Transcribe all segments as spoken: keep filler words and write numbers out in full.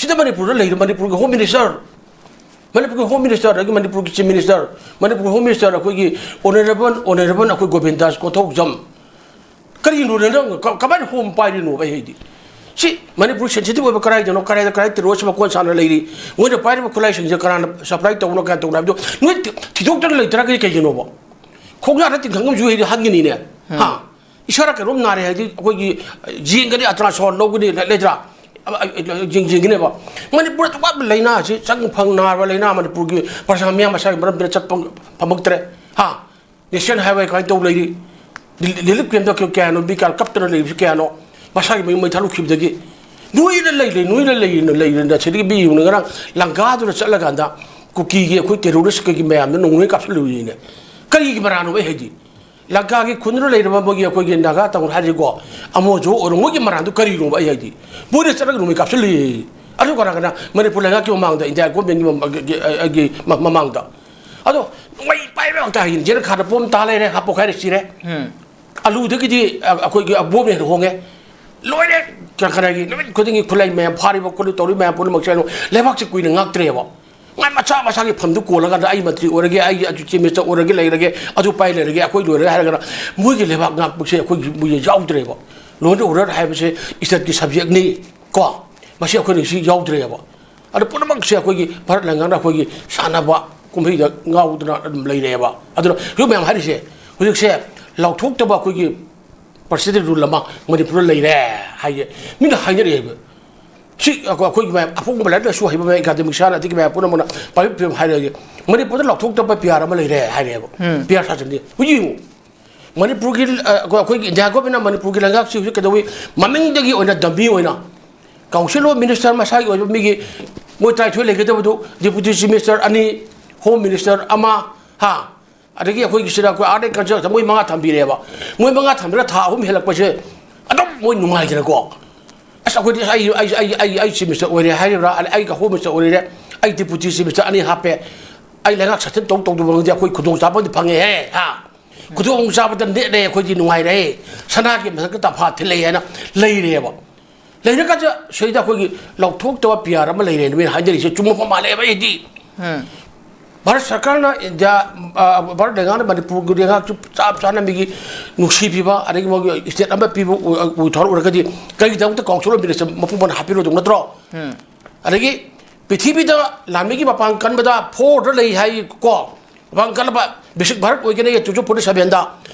ꯁꯤꯗ ꯃꯅꯤꯄꯨꯔꯗ ꯂꯩꯔꯤꯕ ꯃꯅꯤꯄꯨꯔꯒꯤ ꯍꯣꯝ ꯃꯤꯅꯤꯁꯇꯔ, ꯃꯅꯤꯄꯨꯔꯒꯤ ꯍꯣꯝ ꯃꯤꯅꯤꯁꯇꯔ, ꯑꯗꯒꯤ ꯃꯅꯤꯄꯨꯔꯒꯤ ꯆꯤꯐ ꯃꯤꯅꯤꯁꯇꯔ, ꯃꯅꯤꯄꯨꯔꯒꯤ ꯍꯣꯝ ꯃꯤꯅꯤꯁꯇꯔ ꯑꯩꯈꯣꯏꯒꯤ ꯑꯣꯅꯔꯦꯕꯜ, ꯑꯣꯅꯔꯦꯕꯜ ꯑꯩꯈꯣꯏ ꯒꯣꯕꯤꯟꯗꯥꯁ ꯀꯣꯟꯊꯧꯖꯝ, ꯀꯔꯤꯅꯣꯅꯦ ꯅꯪ ꯀ-, ꯀꯃꯥꯏꯅ ꯍꯣꯝ ꯄꯥꯏꯔꯤꯅꯣꯕ? ꯑꯩ ꯍꯥꯏꯗꯤ ꯁꯤ ꯃꯅꯤꯄꯨꯔ ꯁꯦꯟꯁꯤꯇꯤꯚ ꯑꯣꯏꯕ ꯀꯗꯥꯏꯗꯅꯣ, ꯀꯗꯥꯏꯗ, ꯀꯗꯥꯏ ꯇꯦꯔꯣꯔꯤꯁ ꯃꯀꯣꯟ ꯁꯥꯅ ꯂꯩꯔꯤ, ꯃꯣꯏꯅ ꯄꯥꯏꯔꯤꯕ ꯈꯨꯠꯂꯥꯏꯁꯤꯡꯁꯦ ꯀꯅꯥꯅ ꯁꯄ꯭ꯂꯥꯏ ꯇꯧꯕꯅꯣ, ꯀꯌꯥ ꯇꯧꯕꯅꯣ ꯍꯥꯏꯕꯗꯣ ꯅꯣꯏ ꯊꯤ-, ꯊꯤꯗꯣꯛꯇꯅ ꯂꯩꯇ꯭ꯔꯒꯗꯤ ꯀꯩꯒꯤꯅꯣꯕ? ꯈꯣꯡꯖꯥꯗ ꯇꯤꯡꯈꯪ ꯑꯃꯁꯨ ꯍꯦꯛ ꯍꯟꯒꯅꯤꯅꯦ꯫ ꯍꯥ? ꯏꯁꯥꯗ ꯀꯩꯅꯣꯝ ꯅꯥꯔꯦ ꯍꯥꯏꯗꯤ ꯑꯩꯈꯣꯏꯒꯤ ꯌꯦꯡꯒꯅꯤ, ꯑꯜꯇ꯭ꯔꯥꯁꯥꯎꯟ ꯂꯧꯒꯅꯤ, ꯂꯩ-, ꯂꯩꯇ꯭ꯔꯥ? ꯑ, ꯑ, ꯌꯦꯡ-, ꯌꯦꯡꯒꯅꯦꯕ꯫ ꯃꯅꯤꯄꯨꯔꯗ ꯑꯋꯥꯕ ꯂꯥꯏꯅꯥꯁꯤ ꯆꯪ ꯐꯪ ꯅꯥꯔꯕ ꯂꯥꯏꯅꯥ ꯃꯅꯤꯄꯨꯔꯒꯤ ꯄ꯭ꯔꯖꯥ ꯃꯤꯌꯥꯝ ꯃꯁꯥꯒꯤ ꯃꯔꯝꯁꯤꯅ ꯆꯠꯄ ꯐꯪꯉꯛꯇ꯭ꯔꯦ꯫ ꯍꯥ? ꯅꯦꯁꯅꯦꯜ ꯍꯥꯏꯋꯦ ꯀꯃꯥꯏꯅ ꯇꯧ ꯂꯩꯔꯤ? ꯔꯤ-, ꯔꯤꯂꯤꯐ ꯀꯦꯝꯞꯇ ꯀꯌꯥ-, ꯀꯌꯥꯅꯣ ꯃꯤ ꯀꯌꯥ ꯀꯞꯇꯅ ꯂꯩꯔꯤꯕꯁꯤ ꯀꯌꯥꯅꯣ? ꯃꯁꯥꯒꯤ ꯃꯌꯨꯝ ꯃꯩ ꯊꯥꯗꯣꯛꯈꯤꯕꯗꯒꯤ ꯅꯣꯏꯅ ꯂꯩꯔꯦ, ꯅꯣꯏꯅ ꯂꯩꯔꯦ, ꯅꯣꯏꯅ ꯂꯩꯔꯦ꯫ ꯁꯤꯗꯒꯤ ꯃꯤ ꯌꯦꯡꯉꯨꯅꯦ, ꯉꯔꯥꯡ ꯂꯪꯀꯥꯗꯨꯗ ꯆꯠꯂꯀꯥꯟꯗ ꯀꯨꯀꯤꯒꯤ ꯑꯩꯈꯣꯏ ꯇꯦꯔꯣꯔꯤꯁ ꯀꯩꯒꯤ ꯃꯌꯥꯝꯗꯣ ꯅꯣꯡꯃꯩ ꯀꯥꯞꯁꯤꯜꯂꯨꯏꯅꯦ꯫ ꯀꯔꯤꯒꯤ ꯃꯔꯥꯅꯣ ꯑꯩ ꯍꯥꯏꯗꯤ? ꯂꯪꯀꯥꯒꯤ ꯈꯨꯟꯗꯨꯗ ꯂꯩꯔꯤꯕ ꯃꯣꯏꯒꯤ ꯑꯩꯈꯣꯏꯒꯤ ꯅꯥꯒꯥ ꯇꯥꯡꯈꯨꯜ ꯍꯥꯏꯔꯤꯀꯣ, ꯑꯃꯣꯖꯣ ꯑꯣꯏꯔꯣ, ꯃꯣꯏꯒꯤ ꯃꯔꯥꯟꯗꯨ ꯀꯔꯤꯅꯣꯕ ꯑꯩ ꯍꯥꯏꯗꯤ? ꯃꯣꯏꯅ ꯆꯠꯂꯒ ꯅꯣꯡꯃꯩ ꯀꯥꯞꯁꯤꯜꯂꯤ꯫ ꯑꯗꯨ ꯀꯅꯥ ꯀꯅꯥ? ꯃꯅꯤꯄꯨꯔ ꯂꯩꯉꯥꯛꯀꯤ ꯃꯃꯥꯡꯗ, ꯏꯟꯗꯤꯌꯥ ꯒꯣꯔꯃꯦꯟꯒꯤ ꯃꯃꯥꯡ-, ꯒꯤ-, ꯒꯤ-, ꯃ-, ꯃꯃꯥꯡꯗ꯫ ꯑꯗꯣ ꯅꯣꯡꯃꯩ ꯄꯥꯏꯕ ꯉꯥꯛꯇ ꯍꯥꯏ, ꯖꯦꯜ ꯈꯥꯗ ꯄꯣꯝ ꯇꯥ ꯂꯩꯔꯦ, ꯍꯥ ꯄꯣꯛꯈꯥꯏꯔꯦ ꯁꯤꯔꯦ꯫ ꯎꯝ꯫ ꯑꯂꯨꯗꯒꯤꯗꯤ, ꯑ, ꯑꯩꯈꯣꯏꯒꯤ ꯕꯣꯝꯅ ꯍꯦꯟꯅ ꯍꯣꯡꯉꯦ꯫ ꯂꯣꯏꯔꯦ꯫ ꯀ-, ꯀꯅꯥꯒꯤ ꯅꯨꯃꯤꯠ ꯈꯨꯗꯤꯡꯒꯤ ꯈꯨꯠꯂꯥꯏ ꯃꯌꯥꯝ ꯐꯥꯔꯤꯕ ꯈꯣꯠꯂꯤ ꯇꯧꯔꯤ ꯃꯌꯥꯝ ꯄꯨꯝꯅꯃꯛꯁꯦ ꯑꯗꯨ ꯂꯩꯕꯥꯛꯁꯦ ꯀꯨꯏꯅ ꯉꯥꯛꯇ꯭ꯔꯦꯕ꯫ ꯃꯥꯏ ꯃꯁꯥ ꯃꯁꯥꯒꯤ ꯐꯝꯗꯨ ꯀꯣꯜꯂꯀꯥꯟꯗ ꯑꯩ ꯃꯟꯇ꯭ꯔꯤ ꯑꯣꯏꯔꯒꯦ, ꯑꯩ ꯑꯗꯨ ꯆꯤꯐ ꯃꯤꯅꯤꯁꯇꯔ ꯑꯣꯏꯔꯒꯦ ꯂꯩꯔꯒꯦ, ꯑꯗꯨ ꯄꯥꯏ ꯂꯩꯔꯒꯦ, ꯑꯩꯈꯣꯏ ꯂꯣꯏꯔꯒꯦ ꯍꯥꯏꯔꯒꯅ ꯃꯣꯏꯒꯤ ꯂꯩꯕꯥꯛ ꯉꯥꯛꯄꯁꯦ ꯑꯩꯈꯣꯏꯒꯤ ꯃꯣꯏꯁꯦ ꯌꯥꯎꯗ꯭ꯔꯦꯕ꯫ Law and order ꯍꯥꯏꯕꯁꯦ ꯏꯁꯇꯦꯠꯀꯤ ꯁꯕꯖꯦꯛꯅꯤ ꯀꯣ꯫ ꯃꯁꯤ ꯑꯩꯈꯣꯏꯅ ꯁꯤ ꯌꯥꯎꯗ꯭ꯔꯦꯕ꯫ ꯑꯗꯨ ꯄꯨꯝꯅꯃꯛꯁꯦ ꯑꯩꯈꯣꯏꯒꯤ ꯚꯥꯔꯠ ꯂꯩꯉꯥꯛꯅ ꯑꯩꯈꯣꯏꯒꯤ ꯁꯥꯟꯅꯕ ꯀꯨꯝꯍꯩꯗ ꯉꯥꯎꯗꯅ ꯑꯗꯨꯝ ꯂꯩꯔꯦꯕ꯫ ꯑꯗꯨꯅ ꯍꯧꯖꯤꯛ ꯃꯌꯥꯝ ꯍꯥꯏꯔꯤꯁꯦ, ꯍꯧꯖꯤꯛꯁꯦ ꯂꯥꯎꯊꯣꯛꯇꯕ ꯑꯩꯈꯣꯏꯒꯤ ꯄ꯭ꯔꯁꯤꯗꯦꯟ ꯔꯨꯜ ꯑꯃ ꯃꯅꯤꯄꯨꯔꯗ ꯂꯩꯔꯦ ꯍꯥꯏꯌꯦ꯫ ꯃꯤꯅ ꯍꯥꯏꯅꯔꯛꯑꯦꯕ꯫ ꯁꯤ ꯑꯩꯈꯣꯏ, ꯑꯩꯈꯣꯏꯒꯤ ꯃꯌꯥꯝ ꯑꯐꯥꯎꯕ ꯂꯥꯏꯔꯤꯛ ꯂꯥꯏꯁꯨ ꯍꯩꯕ ꯃꯌꯥꯝ, ꯑꯦꯀꯥꯗꯃꯤꯛꯁꯤꯌꯥꯟ ꯑꯗꯒꯤ ꯃꯌꯥꯝ ꯄꯨꯝꯅꯃꯛꯅ ꯄꯥꯏꯕꯤꯕ ꯐꯤꯕꯝ ꯍꯥꯏꯔꯛꯑꯒꯦ꯫ ꯃꯅꯤꯄꯨꯔꯗ ꯂꯥꯎꯊꯣꯛꯇꯕ ꯄꯤ ꯑꯥꯔ ꯑꯃ ꯂꯩꯔꯦ ꯍꯥꯏꯔꯛꯑꯦꯕ꯫ ꯎꯝ꯫ ꯄꯤ ꯑꯥꯔ ꯁꯥꯁꯟꯗꯤ꯫ ꯍꯧꯖꯤꯛ ꯌꯦꯡꯉꯨ꯫ ꯃꯅꯤꯄꯨꯔꯒꯤ, ꯑ, ꯑꯩꯈꯣꯏ, ꯑꯩꯈꯣꯏꯒꯤ ꯏꯟꯗꯤꯌꯥ ꯒꯣꯔꯃꯦꯟꯅ ꯃꯅꯤꯄꯨꯔꯒꯤ ꯂꯩꯉꯥꯛꯁꯤ ꯍꯧꯖꯤꯛ ꯀꯩꯗꯧꯋꯤ? ꯃꯃꯤꯡꯗꯒꯤ ꯑꯣꯏꯅ ꯗꯝꯃꯤ ꯑꯣꯏꯅ ꯀꯥꯎꯟꯁꯤꯜ ꯑꯣꯐ ꯃꯤꯅꯤꯁꯇꯔ ꯃꯁꯥꯒꯤ ꯑꯣꯏꯕ ꯃꯤꯒꯤ ꯃꯣꯏ ꯇꯔꯥꯅꯤꯊꯣꯏ ꯂꯩꯒꯗꯕꯗꯨ ꯗꯤꯄꯨꯇꯤ ꯆꯤꯐ ꯃꯤꯅꯤꯁꯇꯔ ꯑꯅꯤ, ꯍꯣꯝ ꯃꯤꯅꯤꯁꯇꯔ ꯑꯃ, ꯍꯥ? ꯑꯗꯒꯤ ꯑꯩꯈꯣꯏꯒꯤ ꯁꯤꯗ ꯑꯩꯈꯣꯏ ꯑꯥꯔꯠ ꯑꯦꯟ ꯀꯜꯆꯔꯗ ꯃꯣꯏ ꯃꯉꯥ ꯊꯝꯕꯤꯔꯦꯕ꯫ ꯃꯣꯏ ꯃꯉꯥ ꯊꯝꯕꯤꯔ ꯊꯥ ꯑꯍꯨꯝ ꯍꯦꯜꯂꯛꯄꯁꯦ ꯑꯗꯨꯝ ꯃꯣꯏ ꯅꯨꯡꯉꯥꯏꯗꯅꯀꯣ꯫ ꯑꯁ, ꯑꯩꯈꯣꯏꯗꯤ ꯑꯁ, ꯑꯩ, ꯑꯩ, ꯑꯩ, ꯑꯩ, ꯑꯩ ꯆꯤꯐ ꯃꯤꯅꯤꯁꯇꯔ ꯑꯣꯏꯔꯦ ꯍꯥꯏꯔꯤꯕ꯭ꯔꯥ, ꯑꯩ, ꯑꯩ ꯍꯣꯝ ꯃꯤꯅꯤꯁꯇꯔ ꯑꯣꯏꯔꯦ, ꯑꯩ ꯗꯤꯄꯨꯇꯤ ꯆꯤꯐ ꯃꯤꯅꯤꯁꯇꯔ ꯑꯅꯤ ꯍꯥꯞꯄꯦ, ꯑꯩ ꯂꯩꯉꯥꯛ ꯁꯥꯁꯟ ꯇꯧ ꯇꯧꯗꯕ ꯈꯪꯗꯦ, ꯑꯩꯈꯣꯏ ꯈꯨꯗꯣꯡꯆꯥꯕ ꯑꯃꯗꯤ ꯐꯪꯉꯦꯍꯦ, ꯍꯥ? ꯈꯨꯗꯣꯡꯆꯥꯕꯗ ꯅꯦꯠꯂꯦ, ꯑꯩꯈꯣꯏꯗꯤ ꯅꯨꯡꯉꯥꯏꯔꯦ, ꯁꯅꯥꯒꯤ ꯃꯊꯛꯇ ꯇꯝꯐꯥ ꯊꯤꯜꯂꯛꯑꯦ ꯍꯥꯏꯅ ꯂꯩꯔꯦꯕ꯫ ꯂꯩꯔꯀꯥꯟꯗ ꯁꯤꯗ ꯑꯩꯈꯣꯏꯒꯤ ꯂꯧꯊꯣꯛꯇꯕ ꯄꯤ ꯑꯥꯔ ꯑꯃ ꯂꯩꯔꯦꯅ ꯃꯤꯅ ꯍꯥꯏꯅꯔꯤꯁꯦ ꯆꯨꯝꯕ ꯃꯥꯜꯂꯦꯕ ꯑꯩꯗꯤ꯫ ꯚꯥꯔꯠ ꯁꯔꯀꯥꯔꯅ ꯏꯟꯗꯤꯌꯥ, ꯑ, ꯚꯥꯔꯠ ꯂꯩꯉꯥꯛꯅ ꯃꯅꯤꯄꯨꯔꯒꯤ ꯂꯩꯉꯥꯛꯁꯨ ꯆꯞ ꯆꯥꯅ ꯃꯤꯒꯤ ꯅꯨꯡꯁꯤꯕꯤꯕ, ꯑꯗꯒꯤ ꯃꯣꯏꯒꯤ state ꯑꯃ ꯄꯤꯕ ꯑꯣꯏ-, ꯑꯣꯏꯊꯣꯔꯛꯎꯔꯒꯗꯤ ꯀꯔꯤꯒꯤꯗꯃꯛꯇ Council of Minister ꯃꯄꯨꯡ ꯐꯥꯅ ꯍꯥꯞꯄꯤꯔꯣꯏꯗꯧ ꯅꯠꯇ꯭ꯔꯣ? ꯑꯗꯒꯤ ꯄ꯭ꯔꯤꯊꯤꯕꯤꯗ ꯂꯥꯟꯃꯤꯒꯤ ꯃꯄꯥꯡ ꯀꯟꯕꯗ fourꯗ ꯂꯩ ꯍꯥꯏ ꯀꯣ, ꯃꯄꯥꯡ ꯀꯜꯂꯕ ꯕꯤꯁꯤꯛ ꯚꯥꯔꯠ ꯑꯣꯏꯒꯅꯤ two thousand forty sevenꯗ꯫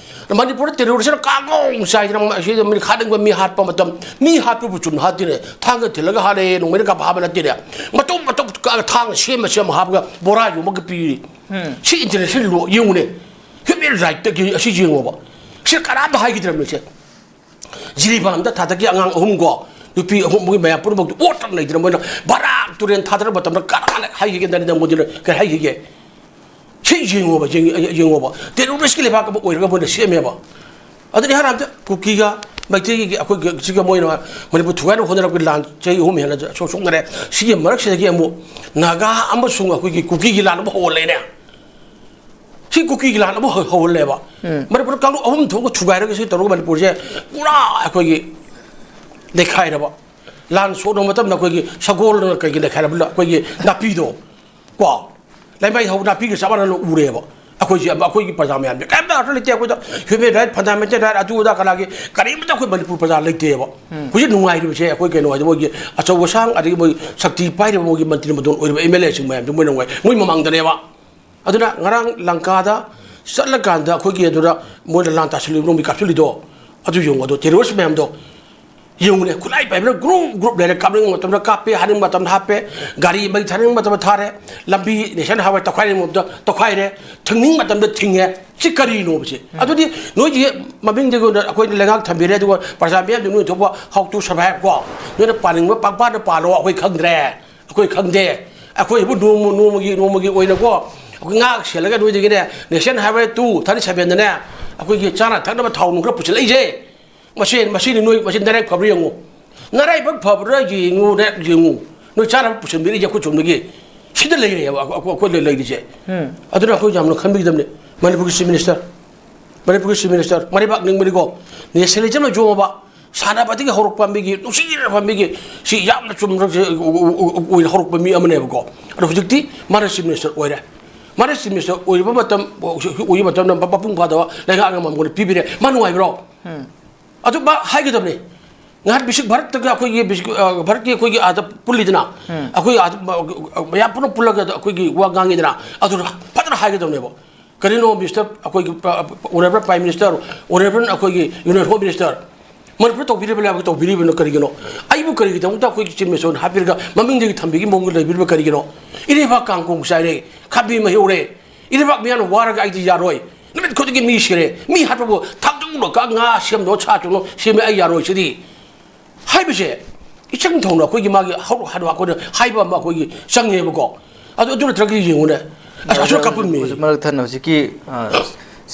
ꯃꯅꯤꯄꯨꯔꯗ terroristꯅ ꯀꯥꯡꯒꯣꯡ ꯆꯥꯏꯗꯅ ꯑꯁꯤꯗ ꯃꯤ ꯍꯥꯠꯅꯤꯡꯕ ꯃꯤ ꯍꯥꯠꯄ ꯃꯇꯝ, ꯃꯤ ꯍꯥꯠꯄꯕꯨ ꯆꯨꯝꯅ ꯍꯥꯠꯇꯦꯅꯦ, ꯊꯥꯡꯒ ꯊꯤꯜꯂꯒ ꯍꯥꯠꯂꯦ, ꯅꯣꯡꯃꯩꯅ ꯀꯥꯞꯄ ꯍꯥꯠꯄ ꯅꯠꯇꯦꯅꯦ, ꯃꯇꯨꯝ ꯃꯇꯨꯝ ꯀꯛꯑꯒ ꯊꯥꯡꯅ ꯁꯦꯝꯃ ꯁꯦꯝꯃ ꯍꯥꯞꯄꯒ ꯕꯣꯔꯥ ꯌꯣꯝꯃꯒ ꯄꯤꯔꯤ꯫ ꯁꯤ international law ꯌꯦꯡꯉꯨꯅꯦ, human rightꯇꯒꯤ ꯑꯁꯤ ꯌꯦꯡꯉꯣꯕ꯫ ꯁꯤ ꯀꯅꯥꯝꯇ ꯍꯥꯏꯈꯤꯗ꯭ꯔꯕꯅꯤ ꯁꯦ꯫ ꯖꯤꯔꯤꯕꯥꯝꯗ ꯊꯥꯗꯛꯀꯤ ꯑꯉꯥꯡ ꯑꯍꯨꯝ ꯀꯣ, ꯅꯨꯄꯤ ꯑꯍꯨꯝ, ꯃꯣꯏ ꯃꯌꯥꯝ ꯄꯨꯝꯅꯃꯛꯇꯨ ꯑꯣꯠꯇꯅ ꯂꯩꯗꯅ ꯃꯣꯏꯅ ꯕꯔꯥꯛ ꯇꯨꯔꯦꯟ ꯊꯥꯗꯔ ꯃꯇꯝꯗ ꯀꯅꯥꯅ ꯍꯥꯏꯈꯤꯒꯦ ꯅꯔꯦꯟꯗ꯭ꯔ ꯃꯣꯗꯤꯅ ꯀꯔꯤ ꯍꯥꯏꯈꯤꯒꯦ? ꯁꯤ ꯌꯦꯡꯉꯣꯕ, ꯌꯦꯡ-, ꯌꯦꯡꯉꯣꯕ꯫ Terroristꯀꯤ ꯂꯩꯕꯥꯛ ꯑꯃ ꯑꯣꯏꯔꯒ ꯃꯣꯏꯅ ꯁꯦꯝꯃꯦꯕ꯫ ꯑꯗꯨꯗꯤ ꯍꯥꯏꯔ ꯑꯝꯇ ꯀꯨꯀꯤꯒ ꯃꯩꯇꯩꯒꯤ ꯑꯩꯈꯣꯏꯒꯤ ꯁꯤꯒ ꯃꯣꯏꯅ ꯃꯅꯤꯄꯨꯔ ꯊꯨꯒꯥꯏꯅꯕ ꯍꯣꯠꯅꯔꯛꯄꯒꯤ ꯂꯥꯟ ꯆꯍꯤ ꯑꯍꯨꯝ ꯍꯦꯟꯅ ꯁꯣꯛ-, ꯁꯣꯛꯅꯔꯦ꯫ ꯁꯤꯒꯤ ꯃꯔꯛꯁꯤꯗꯒꯤ ꯑꯃꯨꯛ ꯅꯥꯒꯥ ꯑꯃꯁꯨꯡ ꯑꯩꯈꯣꯏꯒꯤ ꯀꯨꯀꯤꯒꯤ ꯂꯥꯟ ꯑꯃ ꯍꯧꯍꯜꯂꯦꯅꯦ꯫ ꯁꯤ ꯀꯨꯀꯤꯒꯤ ꯂꯥꯟ ꯑꯃ ꯍꯧ-, ꯍꯧꯍꯜꯂꯦꯕ꯫ ꯃꯅꯤꯄꯨꯔꯗ ꯀꯥꯡꯂꯨꯞ ꯑꯍꯨꯝ ꯊꯣꯛꯅ ꯊꯨꯒꯥꯏꯔꯒ ꯁꯤ ꯇꯧꯔꯒ ꯃꯅꯤꯄꯨꯔꯁꯦ ꯄꯨꯔꯥ ꯑꯩꯈꯣꯏꯒꯤ ꯅꯩꯈꯥꯏꯔꯕ꯫ ꯂꯥꯟ ꯁꯣꯛꯅꯕ ꯃꯇꯝꯗ ꯑꯩꯈꯣꯏꯒꯤ ꯁꯒꯣꯜꯅ ꯀꯩꯒꯤ ꯅꯩꯈꯥꯏꯔꯕ ꯑꯩꯈꯣꯏꯒꯤ ꯅꯥꯄꯤꯗꯣ ꯀꯣ, ꯂꯩꯃꯥꯏ ꯍꯧꯕ ꯅꯥꯄꯤꯒ ꯆꯞ ꯃꯥꯟꯅꯅ ꯎꯔꯦꯕ꯫ ꯑꯩꯈꯣꯏꯁꯦ, ꯑꯩꯈꯣꯏꯒꯤ ꯄ꯭ꯔꯖꯥ ꯃꯌꯥꯝꯁꯦ ꯀꯔꯤꯝꯇ ꯑꯔꯊ ꯂꯩꯇꯦ꯫ ꯑꯩꯈꯣꯏꯗ human right, fundamental right, ꯑꯗꯨ ꯑꯗꯥ ꯀꯅꯥꯒꯤ ꯀꯔꯤꯝꯇ ꯑꯩꯈꯣꯏ ꯃꯅꯤꯄꯨꯔ ꯄ꯭ꯔꯖꯥ ꯂꯩꯇꯦꯕ꯫ ꯍꯧꯖꯤꯛ ꯅꯨꯡꯉꯥꯏꯔꯤꯕꯁꯦ ꯑꯩꯈꯣꯏ ꯀꯩꯅꯣ ꯍꯥꯏꯗꯤ ꯃꯣꯏꯒꯤ ꯑꯆꯧ ꯑꯁꯥꯡ, ꯑꯗꯒꯤ ꯃꯣꯏ ꯁꯛꯇꯤ ꯄꯥꯏꯔꯤꯕ ꯃꯣꯏꯒꯤ ꯃꯟꯇ꯭ꯔꯤ ꯃꯟꯗꯣꯟ ꯑꯣꯏꯔꯤꯕ MLAꯁꯤꯡ ꯃꯌꯥꯝꯁꯦ ꯃꯣꯏ ꯅꯨꯡꯉꯥꯏ, ꯃꯣꯏ ꯃꯃꯥꯡꯗꯅꯦꯕ꯫ ꯑꯗꯨꯅ ꯉꯔꯥꯡ ꯂꯪꯀꯥꯗ ꯆꯠꯂꯀꯥꯟꯗ ꯑꯩꯈꯣꯏꯒꯤ ꯑꯗꯨꯗ ꯃꯣꯏꯅ ꯂꯥꯟ ꯇꯥꯁꯤꯜꯂꯤꯕ ꯅꯣꯡꯃꯩ ꯀꯥꯞꯁꯤꯜꯂꯤꯗꯣ, ꯑꯗꯨ ꯌꯦꯡꯉꯣ, ꯑꯗꯨ terrorist ꯃꯌꯥꯝꯗꯣ ꯌꯦꯡꯉꯨꯅꯦ꯫ ꯈꯨꯠꯂꯥꯏ ꯄꯥꯏꯕꯅ group group ꯂꯩꯔꯦ, ꯀꯥꯞꯅꯤꯡꯕ ꯃꯇꯝꯗ ꯀꯥꯞꯄꯦ, ꯍꯥꯠꯅꯤꯡꯕ ꯃꯇꯝꯗ ꯍꯥꯠꯄꯦ, ꯒꯥꯔꯤ ꯃꯩ ꯊꯥꯅꯤꯡꯕ ꯃꯇꯝꯗ ꯊꯥꯔꯦ, ꯂꯝꯕꯤ national highway ꯇꯧꯈꯥꯏꯅꯤꯡꯕ ꯃꯇꯝꯗ ꯇꯧꯈꯥꯏꯔꯦ, ꯊꯤꯡꯅꯤꯡꯕ ꯃꯇꯝꯗ ꯊꯤꯡꯉꯦ꯫ ꯁꯤ ꯀꯔꯤꯅꯣꯕ ꯁꯤ? ꯑꯗꯨꯗꯤ ꯅꯣꯏꯒꯤ ꯃꯃꯤꯡꯗꯒꯤ ꯑꯣꯏꯅ ꯑꯩꯈꯣꯏꯅ ꯂꯩꯉꯥꯛ ꯊꯝꯕꯤꯔꯦ, ꯑꯗꯨꯒ ꯄ꯭ꯔꯖꯥ ꯃꯤꯌꯥꯝꯗꯨ ꯅꯣꯏ ꯊꯣꯛꯄ how to survive ꯀꯣ, ꯅꯣꯏꯅ ꯄꯥꯅꯤꯡꯕ ꯄꯪꯄꯥꯗ ꯄꯥꯜꯂꯣ, ꯑꯩꯈꯣꯏ ꯈꯪꯗ꯭ꯔꯦ꯫ ꯑꯩꯈꯣꯏ ꯈꯪꯗꯦ꯫ ꯑꯩꯈꯣꯏꯕꯨ ꯅꯣꯡꯃ, ꯅꯣꯡꯃꯒꯤ, ꯅꯣꯡꯃꯒꯤ ꯑꯣꯏꯅꯀꯣ, ꯑꯩꯈꯣꯏ ꯉꯥꯛ ꯁꯦꯜꯂꯒ ꯅꯣꯏꯗꯒꯤꯅꯦ, national highway two thirty sevenꯗꯅꯦ, ꯑꯩꯈꯣꯏꯒꯤ ꯆꯥꯅ ꯊꯛꯅꯕ ꯊꯥꯎ ꯅꯨꯡ ꯈꯔ ꯄꯨꯁꯤꯜꯂꯛꯏꯁꯦ꯫ ꯃꯁꯤ, ꯃꯁꯤꯅꯤ ꯅꯣꯏ, ꯃꯁꯤ ꯅꯔꯥꯏꯕꯛ ꯐꯕ꯭ꯔꯥ ꯌꯦꯡꯉꯨ꯫ ꯅꯔꯥꯏꯕꯛ ꯐꯕ꯭ꯔꯥ ꯌꯦꯡꯉꯨ, ꯅꯔꯥꯏ ꯌꯦꯡꯉꯨ꯫ ꯅꯣꯏ ꯆꯥꯅꯕ ꯄꯨꯁꯤꯟꯕꯤꯔꯛꯏꯁꯦ ꯑꯩꯈꯣꯏ ꯁꯣꯝꯗꯒꯤ꯫ ꯁꯤꯗ ꯂꯩꯔꯦꯕ ꯑꯩꯈꯣꯏ, ꯑꯩꯈꯣꯏ, ꯑꯩꯈꯣꯏ ꯂꯩ-, ꯂꯩꯔꯤꯁꯦ꯫ ꯑꯗꯨꯅ ꯑꯩꯈꯣꯏ ꯌꯥꯝꯅ ꯈꯟꯕꯤꯒꯗꯕꯅꯤ꯫ ꯃꯅꯤꯄꯨꯔꯒꯤ Chief Minister, ꯃꯅꯤꯄꯨꯔꯒꯤ Chief Minister, ꯃꯔꯩꯕꯥꯛ ꯅꯤꯡꯕꯅꯤꯀꯣ꯫ Nationalismꯅ ꯌꯣꯝꯃꯕ, ꯁꯥꯟꯅꯕꯗꯒꯤ ꯍꯧꯔꯛꯄ ꯃꯤꯒꯤ, ꯅꯨꯡꯁꯤꯔꯕ ꯃꯤꯒꯤ, ꯁꯤ ꯌꯥꯝꯅ ꯆꯨꯝꯕ ꯑꯣꯏꯅ ꯍꯧꯔꯛꯄ ꯃꯤ ꯑꯃꯅꯦꯕꯀꯣ꯫ ꯑꯗꯣ ꯍꯧꯖꯤꯛꯇꯤ ꯃꯥꯅ ꯆꯤꯐ ꯃꯤꯅꯤꯁꯇꯔ ꯑꯣꯏꯔꯦ꯫ ꯃꯥꯅ ꯆꯤꯐ ꯃꯤꯅꯤꯁꯇꯔ ꯑꯣꯏꯔꯤꯕ ꯃꯇꯝ, ꯑꯣꯏꯕ ꯃꯇꯝꯗ ꯃꯄꯨꯡ ꯐꯥꯗꯕ ꯂꯩꯉꯥꯛ ꯑꯃ ꯃꯉꯣꯟꯗ ꯄꯤꯕꯤꯔꯦ꯫ ꯃꯥ ꯅꯨꯡꯉꯥꯏꯕ꯭ꯔꯣ? ꯑꯗꯨ ꯃꯥ ꯍꯥꯏꯒꯗꯕꯅꯤ꯫ ꯉꯍꯥꯟ ꯕꯤꯁꯤꯛ ꯚꯥꯔꯠꯇꯒ ꯑꯩꯈꯣꯏꯒꯤ ꯕꯤꯁꯤꯛ, ꯑ, ꯚꯥꯔꯠꯀꯤ ꯑꯩꯈꯣꯏꯒꯤ ꯑꯥꯗ ꯄꯨꯜꯂꯤꯗꯅ, ꯑꯩꯈꯣꯏ ꯑꯥꯗ ꯃ-, ꯃꯌꯥꯝ ꯄꯨꯟꯅ ꯄꯨꯜꯂꯒ ꯑꯩꯈꯣꯏꯒꯤ ꯋꯥ ꯉꯥꯡꯉꯤꯗꯅ, ꯑꯗꯨ ꯐꯖꯅ ꯍꯥꯏꯒꯗꯕꯅꯦꯕ꯫ ꯀꯔꯤꯅꯣ ꯃꯤꯁꯇꯔ ꯑꯩꯈꯣꯏꯒꯤ, ꯑ, ꯑꯣꯅꯔꯦꯕꯜ ꯄ꯭ꯔꯥꯏꯝ ꯃꯤꯅꯤꯁꯇꯔ, ꯑꯣꯅꯔꯦꯕꯜ ꯑꯩꯈꯣꯏꯒꯤ ꯌꯨꯅꯤꯌꯟ ꯍꯣꯝ ꯃꯤꯅꯤꯁꯇꯔ, ꯃꯅꯤꯄꯨꯔ ꯇꯧꯕꯤꯔꯤꯕ ꯂꯩꯕꯥꯛꯀꯤ ꯇꯧꯕꯤꯔꯤꯕꯅꯣ ꯀꯔꯤꯒꯤꯅꯣ? ꯑꯩꯕꯨ ꯀꯔꯤꯒꯤꯗꯃꯛꯇ ꯑꯩꯈꯣꯏꯒꯤ ꯆꯤꯐ ꯃꯤꯅꯤꯁꯇꯔ ꯍꯥꯞꯄꯤꯔꯒ ꯃꯃꯤꯡꯗꯒꯤ ꯊꯝꯕꯤꯒꯤ ꯃꯑꯣꯡꯗ ꯂꯩꯕꯤꯔꯤꯕ ꯀꯔꯤꯒꯤꯅꯣ? ꯏꯔꯩꯕꯥꯛ ꯀꯥꯡ ꯀꯣꯡ ꯆꯥꯏꯔꯦ, ꯈꯥꯕꯤ ꯃꯍꯤ ꯍꯧꯔꯦ, ꯏꯔꯩꯕꯥꯛ ꯃꯤꯌꯥꯝꯅ ꯋꯥꯔꯒ ꯑꯩꯗꯤ ꯌꯥꯔꯣꯏ, ꯅꯨꯃꯤꯠ ꯈꯨꯗꯤꯡꯒꯤ ꯃꯤ ꯁꯤꯔꯦ, ꯃꯤ ꯍꯥꯠꯄꯕꯨ ꯊꯥꯡꯖꯧꯅ ꯀ ꯉꯥ ꯁꯦꯝꯗꯣ ꯁꯥ ꯆꯨꯅꯣ ꯁꯦꯝꯃꯦ, ꯑꯩ ꯌꯥꯔꯣꯏ ꯁꯤꯗꯤ ꯍꯥꯏꯕꯁꯦ ꯏꯆꯪ ꯊꯧꯅ ꯑꯩꯈꯣꯏꯒꯤ ꯃꯥꯒꯤ ꯍꯧꯔꯛ ꯍꯥꯟꯅ ꯑꯩꯈꯣꯏꯅ ꯍꯥꯏꯕ ꯑꯃ ꯑꯩꯈꯣꯏꯒꯤ ꯆꯪꯉꯦꯕꯀꯣ꯫ ꯑꯗꯨ, ꯑꯗꯨ ꯅꯠꯇ꯭ꯔꯒꯗꯤ ꯌꯦꯡꯉꯨꯅꯦ, ꯑꯁ, ꯑꯁꯨꯛ ꯀꯥꯞꯄꯝꯃꯤ꯫ ꯍꯧꯖꯤꯛ ꯃꯔꯛ ꯊꯟꯅ ꯍꯧꯖꯤꯛꯀꯤ, ꯑ,